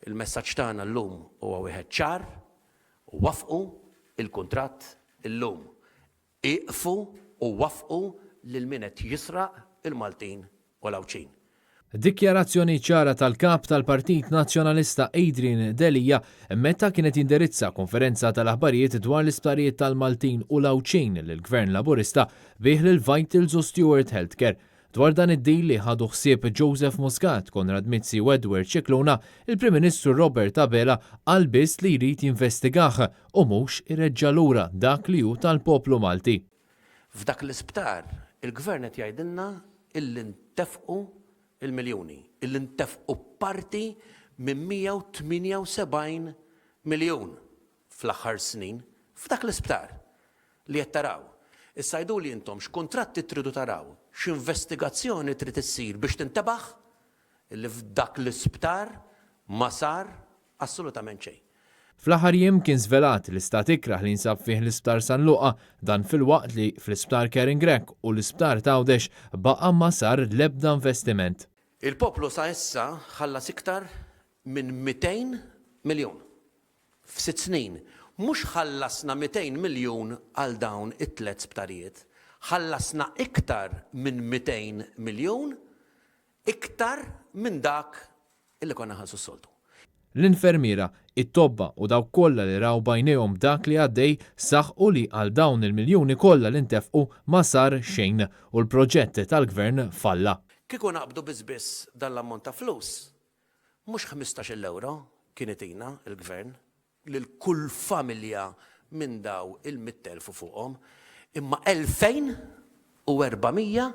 Il-messaġġ tagħna llum huwa wieħed ċar, waffqu l-kuntratt illum. Ieqfu u waffqu lil min qed jisraq il-Maltin u l-Għawdxin. Dikjarazzjoni ċara tal-Kap tal-Partit Nazzjonalista Adrian Delia meta kien qed jindirizza konferenza tal-aħbarijiet dwar l-isptarijiet tal-Maltin u l-Għawdxin li l-Gvern Laburista biegħ lil Vitals u Steward Healthcare. Dwar dan id-deal li ħadu ħsieb Joseph Muscat, Konrad Mizzi u Edward Scicluna, il-Prim Ministru Robert Abela qal biss li jrid jinvestigah u mhux ireġġa' lura dak li hu tal-poplu Malti. F'dak l-isptar il-Gvern qed jgħidilna illi ntefqu l-miljuni, illi ntefqu parti minn 178 miljun fl-aħħar snin f'dak l-isptar li qed taraw. Issa għiduli intom x'kuntratti tridu taraw, x'investigazzjoni trid issir biex tintebaħ li f'dak l-isptar ma sar assolutament xejn. Fl-aħħar jiem kien żvelat l-istat ikrah li jinsab fih l-Isptar San Luqa, dan filwaqt li fl-Isptar Karen Grech u l-Isptar t'Għawdex baqa' ma sar l-ebda investiment. Il-poplu sa issa ħallas iktar minn 200 miljun. F'sitt snin, mhux ħallasna 200 miljun għal dawn it-tlett sptarijiet, ħallasna iktar minn 200 miljun iktar minn dak illi konna nħallsu s-soltu. L-infermiera, it-tobba u dawk kollha li raw b'għajnejhom dak li għaddej saħqu li għal dawn il-miljuni kollha li ntefqu ma sar xejn u l-proġett tal-Gvern falla. Kieku naqbdu biss biss dan l-ammont ta' flus, Mhux ħmistax-il ewro kien itina l-Gvern lil kull familja minn daw il-100,000 u fuqhom, imma 2,400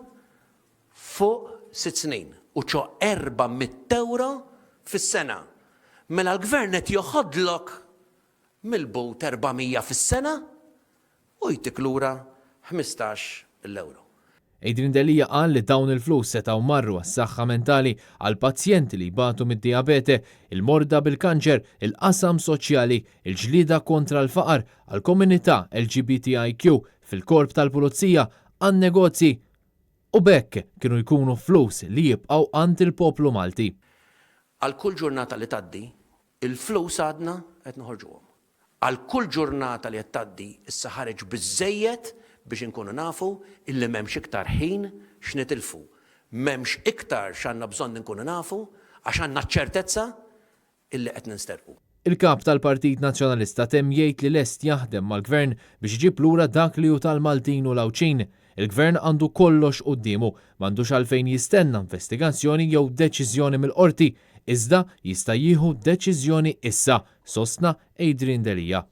fuq sitt snin, u ċo 400 ewro fis-sena. Mela l-Gvern qed joħodlok mill-but 400 fis-sena u jtik lura 15-il ewro. Adrian Delia qal li dawn il-flus setgħu marru għas-saħħa mentali, għall-pazjenti li jbatu mid-dijabete, il-morda bil-kanċer, il-qasam soċjali, il-ġlieda kontra l-faqar, għall-komunità LGBTIQ, fil-Korp tal-Pulizija, għan-negozji u b'hekk kienu jkunu flus li jibqgħu għand il-poplu Malti. Għal kull ġurnata li tgħaddi, il-flus għadna qed noħorġuhom. Għal kull ġurnata li qed tgħaddi issa ħareġ biżżejjed biex inkunu nafu illi m'hemmx iktar ħin x'nitilfu. M'hemmx iktar x'għandna bżonn inkunu nafu għax għandna ċ-ċertezza illi qed ninsterqu. Il-Kap tal-Partit Nazzjonalista temm jgħid li lest jaħdem mal-Gvern biex iġib lura dak li hu tal-Maltin u l-Għawdxin. Il-Gvern għandu kollox quddiemu, m'għandux għalfejn jistenna investigazzjoni jew deċiżjoni mill-Qorti, iżda jista' jieħu deċiżjoni issa, sostna Adrian Delia.